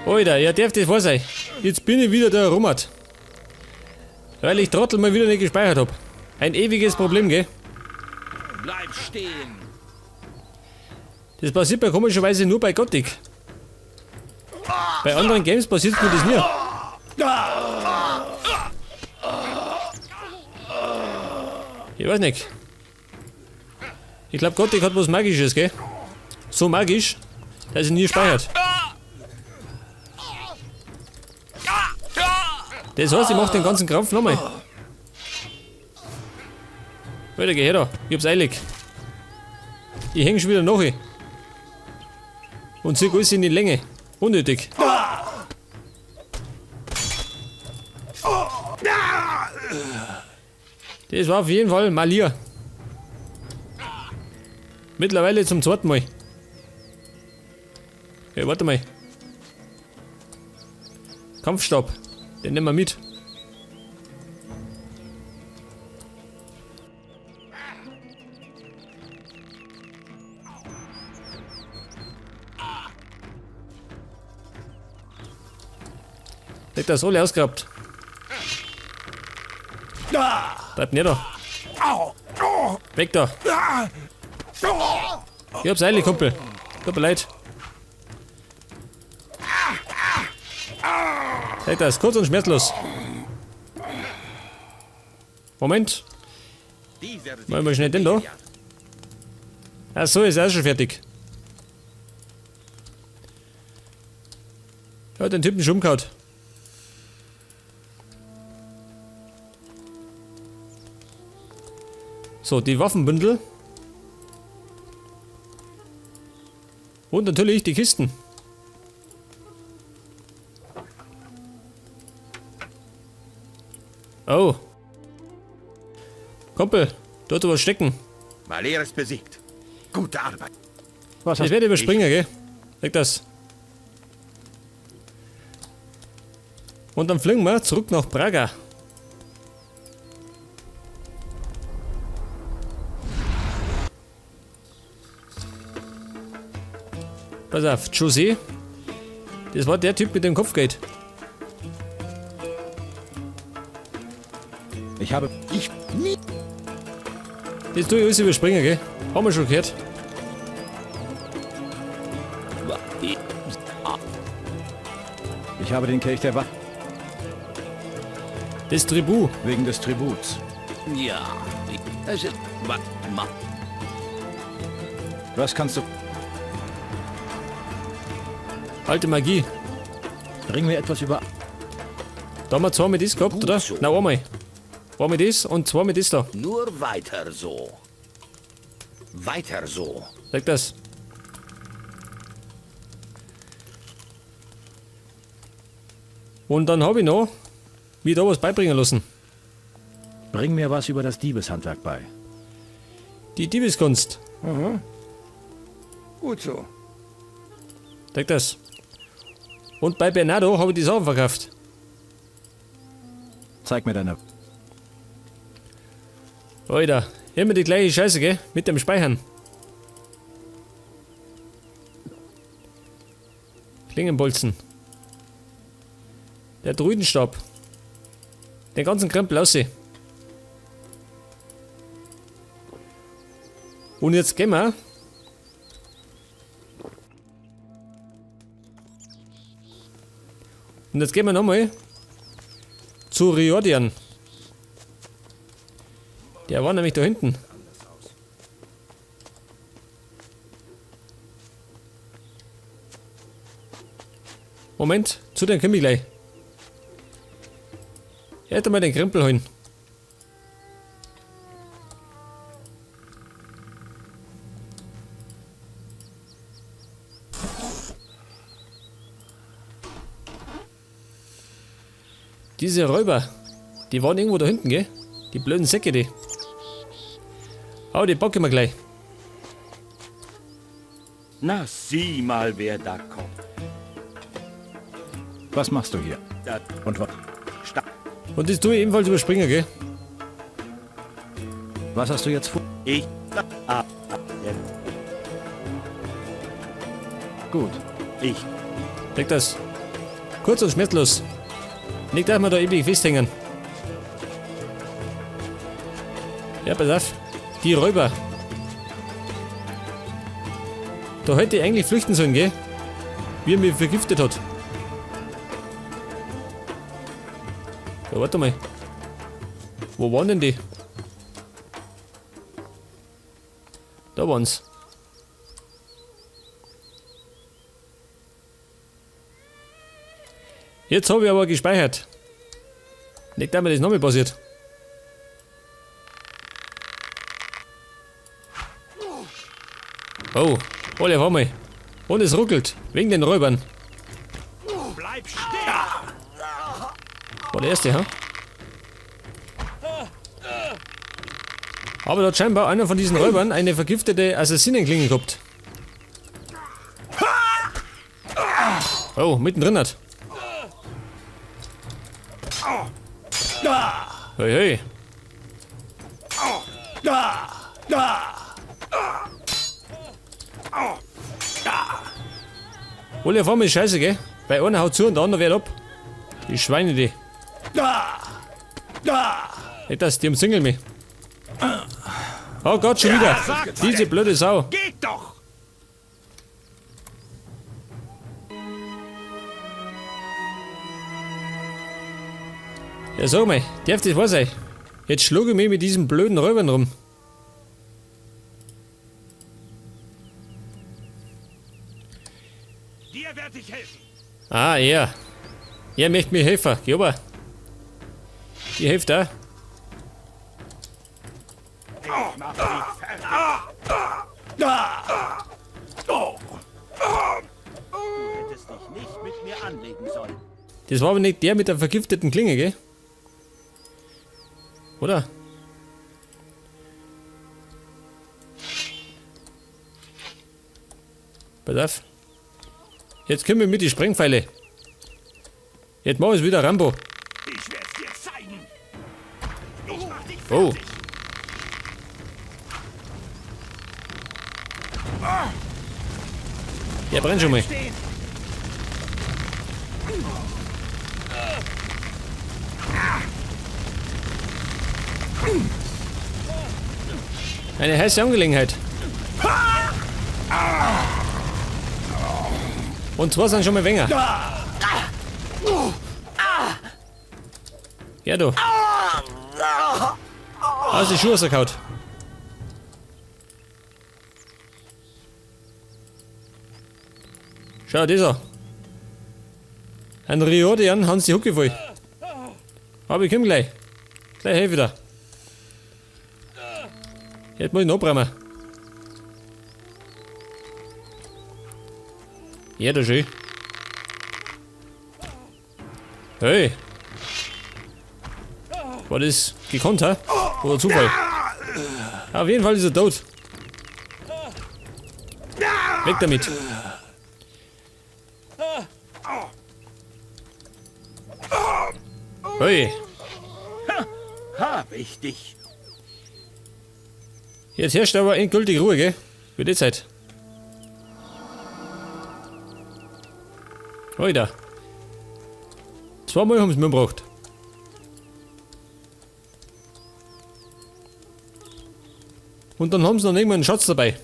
Alter, ja darf das wahr sein. Jetzt bin ich wieder der Rummert. Weil ich Trottel mal wieder nicht gespeichert hab. Ein ewiges Problem, gell? Bleib stehen! Das passiert mir komischerweise nur bei Gothic. Bei anderen Games passiert mir das nie. Ich weiß nicht. Ich glaub, Gothic hat was Magisches, gell? So magisch, dass er nie speichert. Das heißt, ich mach den ganzen Krampf nochmal. Alter, geh her da. Ich hab's eilig. Ich häng schon wieder nach. Und zieh alles in die Länge. Unnötig. Das war auf jeden Fall Malier. Mittlerweile zum zweiten Mal. Hey, warte mal. Kampfstab. Den nehmen wir mit. Hat das alle ausgehabt. Bleibt nicht da. Weg da. Ich hab's eilig, Kumpel. Tut mir leid. Weg das, kurz und schmerzlos. Moment. Machen wir schnell den da. Ach so, ist auch schon fertig. Ja, den Typen schon umgehauen. So, die Waffenbündel. Und natürlich die Kisten. Oh. Kumpel, dort was stecken. Maler ist besiegt. Gute Arbeit. Was Ich hast werde überspringen, gell? Leg das. Und dann fliegen wir zurück nach Braga. Pass auf, José. Das war der Typ mit dem Kopfgeld. Ich habe. Ich nie. Das tue ich alles überspringen, gell? Haben wir schon gehört. Ich habe den Kelch der Wache. Das Tribut. Wegen des Tributs. Ja, es ist. Ma. Was kannst du. Alte Magie. Bring mir etwas über. Da haben wir zwei mit das gehabt, Gut oder? so. Nein, einmal. Einmal das und zwei mit das da. Nur weiter so. Weiter so. Sag das. Und dann habe ich noch mir da was beibringen lassen. Bring mir was über das Diebeshandwerk bei. Die Diebeskunst. Aha. Gut so. Sag das. Und bei Bernardo habe ich die Sachen verkauft. Zeig mir deine. Alter, immer die gleiche Scheiße, gell? Mit dem Speichern. Klingenbolzen. Der Druidenstab. Den ganzen Krempel aussehen. Und jetzt gehen wir. Und jetzt gehen wir nochmal zu Riordan. Der war nämlich da hinten. Moment, zu dem komme ich gleich. Erst einmal den Krempel holen. Diese Räuber, die waren irgendwo da hinten, gell? Die blöden Säcke, die. Au, die packen wir gleich. Na, sieh mal, wer da kommt. Was machst du hier? Da Und wa Und das tue ich ebenfalls überspringen, gell? was hast du jetzt vor? ich. A. Gut. Ich. Leg das. Kurz und schmerzlos. Nicht, dass wir da ewig festhängen. Ja, pass auf. Die Räuber. Da hätte ich eigentlich flüchten sollen, gell? Wie er mich vergiftet hat. Ja, warte mal. Wo waren denn die? Da waren's. Jetzt habe ich aber gespeichert. Nicht, dass mir das nochmal passiert. Oh, alle auf einmal. Und es ruckelt. Wegen den Räubern. Bleib stehen! War der erste, ha? Aber da hat scheinbar einer von diesen Räubern eine vergiftete Assassinenklinge gehabt. Oh, mittendrin hat. Hey, hey. Alle auf einmal ist scheiße, gell? Weil einer haut zu und der andere wehrt ab. Die Schweine, die. Nicht das, die umzingeln mich. Oh Gott, schon wieder. Diese blöde Sau. Geht doch! Ja, sag mal, darf das wahr sein? Jetzt schlage ich mich mit diesen blöden Räubern rum. Dir werde ich helfen. Ah, er. Er möchte mir helfen. Geh aber. Ich helfe da. Ich mach dich fertig. Du hättest dich nicht mit mir anlegen sollen. Das war aber nicht der mit der vergifteten Klinge, gell? Oder? Pass auf. Jetzt kommen wir mit die Sprengpfeile. Jetzt mach ich wieder Rambo. Ich werd's dir zeigen. Ich mach dich Oh. fertig. Der brennt schon mal. Stehen. Eine heiße Angelegenheit. Und zwei sind schon mal weniger. Ja, du. Aus die Schuhe rausgehauen. Schau, dieser. Ein Riordan haben sie die Hucke voll. Aber ich komm gleich. Gleich helfe ich wieder. Jetzt muss ich noch abräumen. Ja, das schön. Hey. War das gekonnt, hä? Oder Zufall? Auf jeden Fall ist er tot. Weg damit. Hey. Hab ich dich. Jetzt herrscht aber endgültig Ruhe, gell? Wird eh Zeit. Alter. Zweimal haben sie mich umgebracht. Und dann haben sie noch irgendwann einen Schatz dabei.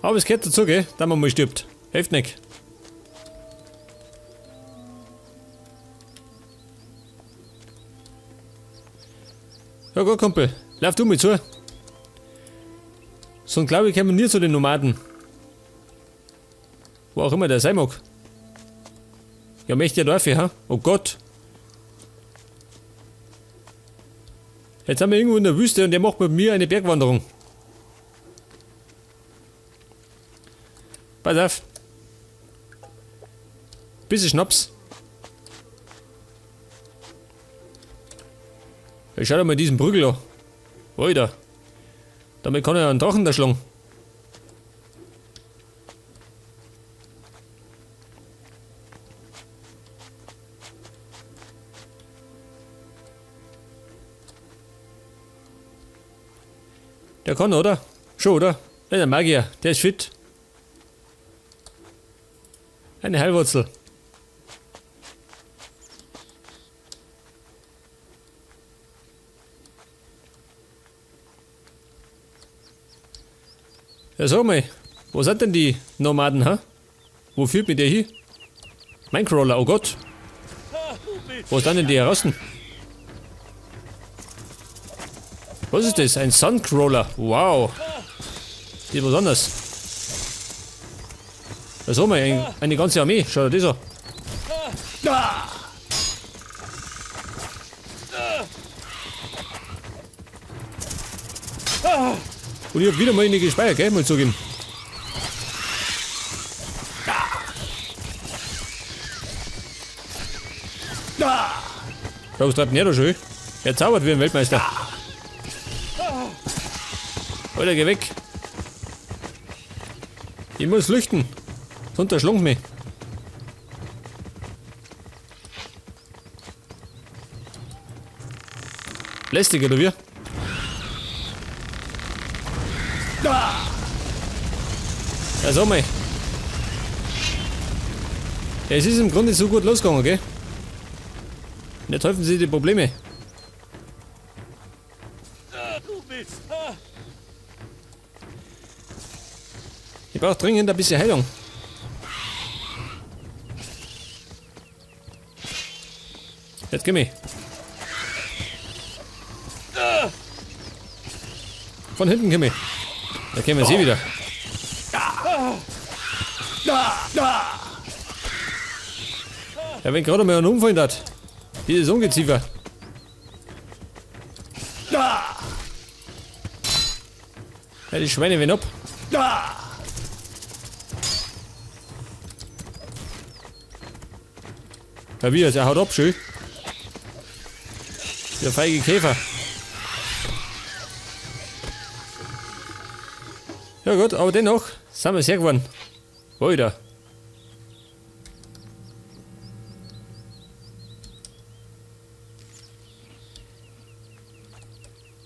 Aber es gehört dazu, gell? Dass man mal stirbt. Hilft nicht. Ja gut, Kumpel. Lauf du mit zu. Sonst glaube ich, kommen wir nie zu den Nomaden. Wo auch immer der sein mag. Ja, möchte ja dafür, ha? Oh Gott. Jetzt sind wir irgendwo in der Wüste und der macht mit mir eine Bergwanderung. Pass auf. Bisschen Schnaps. Ja, schau dir mal diesen Prügel an. Alter. Damit kann er einen Drachen da schlagen. Der kann, oder? Schon, oder? Der ist ein Magier, der ist fit. Eine Heilwurzel. Ja, sag mal, wo sind denn die Nomaden, ha? Wo führt mich der hin? Minecrawler, oh Gott. Wo sind denn die heraus? Was ist das? Ein Suncrawler. Wow. Die ist was anderes. Ja, sag mal, eine ganze Armee. Schau dir das an. Und ich hab wieder mal in die gespeichert, gell? Mal zugeben. Da, was treibt denn der da schon? Er zaubert wie ein Weltmeister. Alter, geh weg. Ich muss flüchten. Sonst erschlungt mich. Lästig, oder wie? Ja, sag mal. Ja, es ist im Grunde so gut losgegangen, gell? Und jetzt häufen sich die Probleme. Ich brauch dringend ein bisschen Heilung. Jetzt geh mich. Von hinten komm ich. Da kämen wir sie wieder. Ja, wenn gerade mal einen Unfall hat. Dieses Ungeziefer. Ja, die Schweine werden ab. Ja, wie, er haut ab, schön. Der feige Käfer. Ja gut, aber dennoch sind wir sehr geworden. Alter.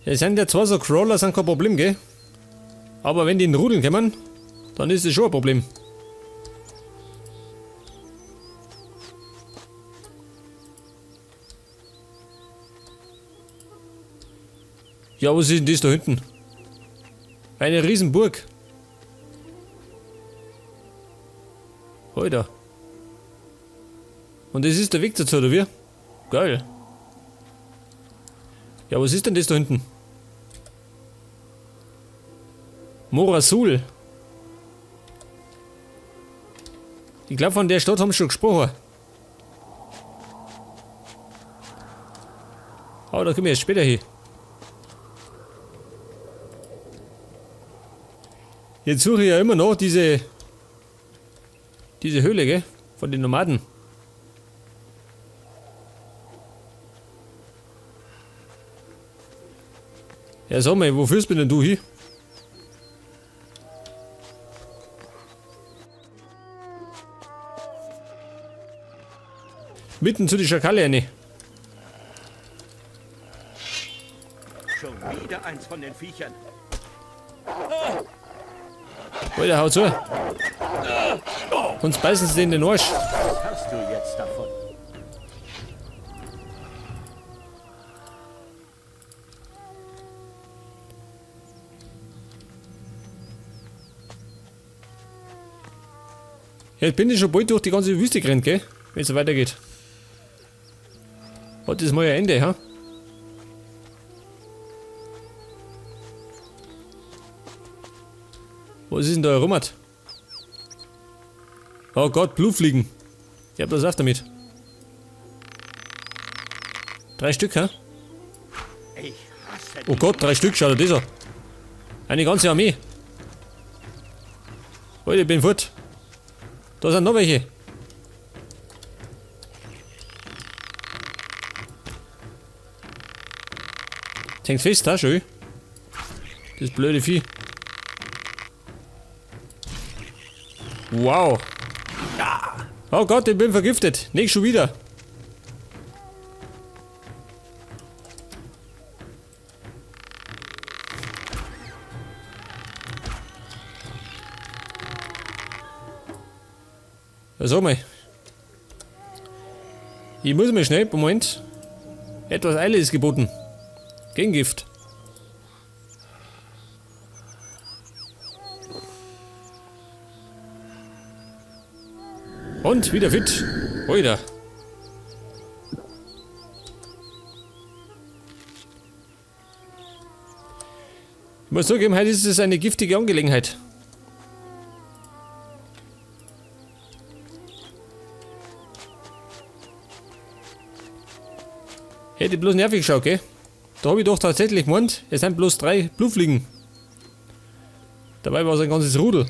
Ja, es sind ja zwar so Crawler, sind kein Problem, gell? Aber wenn die in Rudeln kommen, dann ist es schon ein Problem. Ja, was ist denn das da hinten? Eine Riesenburg. Alter. Und das ist der Weg dazu, oder wie? Geil. Ja, was ist denn das da hinten? Morasul. Ich glaub, von der Stadt haben sie schon gesprochen. Aber da kommen wir erst später hin. Jetzt suche ich ja immer noch diese Höhle, gell? Von den Nomaden. Ja, sag mal, wo führst du denn du hin? Mitten zu die Schakale rein. Schon wieder eins von den Viechern. Alter, hau zu. Sonst beißen sie in den Arsch. Was hast du jetzt davon? Ja, jetzt bin ich schon bald durch die ganze Wüste gerannt, gell? Wenn's so weitergeht. Hat das mal ein Ende, ha? Was ist denn da herum? Oh Gott, Blutfliegen. Ich hab das auf damit. 3 Stück, hä? Ich hasse Oh Gott, 3 Stück, schau dir das an. Eine ganze Armee. Alter, ich bin fort. Da sind noch welche. Das hängt fest, da schön. Das blöde Vieh. Wow. Oh Gott, ich bin vergiftet. Nicht schon wieder. Sag mal. Ich muss mal schnell, Moment. Etwas Eile ist geboten. Gegengift. Und wieder fit. Oida. Ich muss zugeben, heute ist es eine giftige Angelegenheit. Hätte bloß nervig geschaut, gell? Da habe ich doch tatsächlich gemeint, es sind bloß 3 Blutfliegen. Dabei war es ein ganzes Rudel.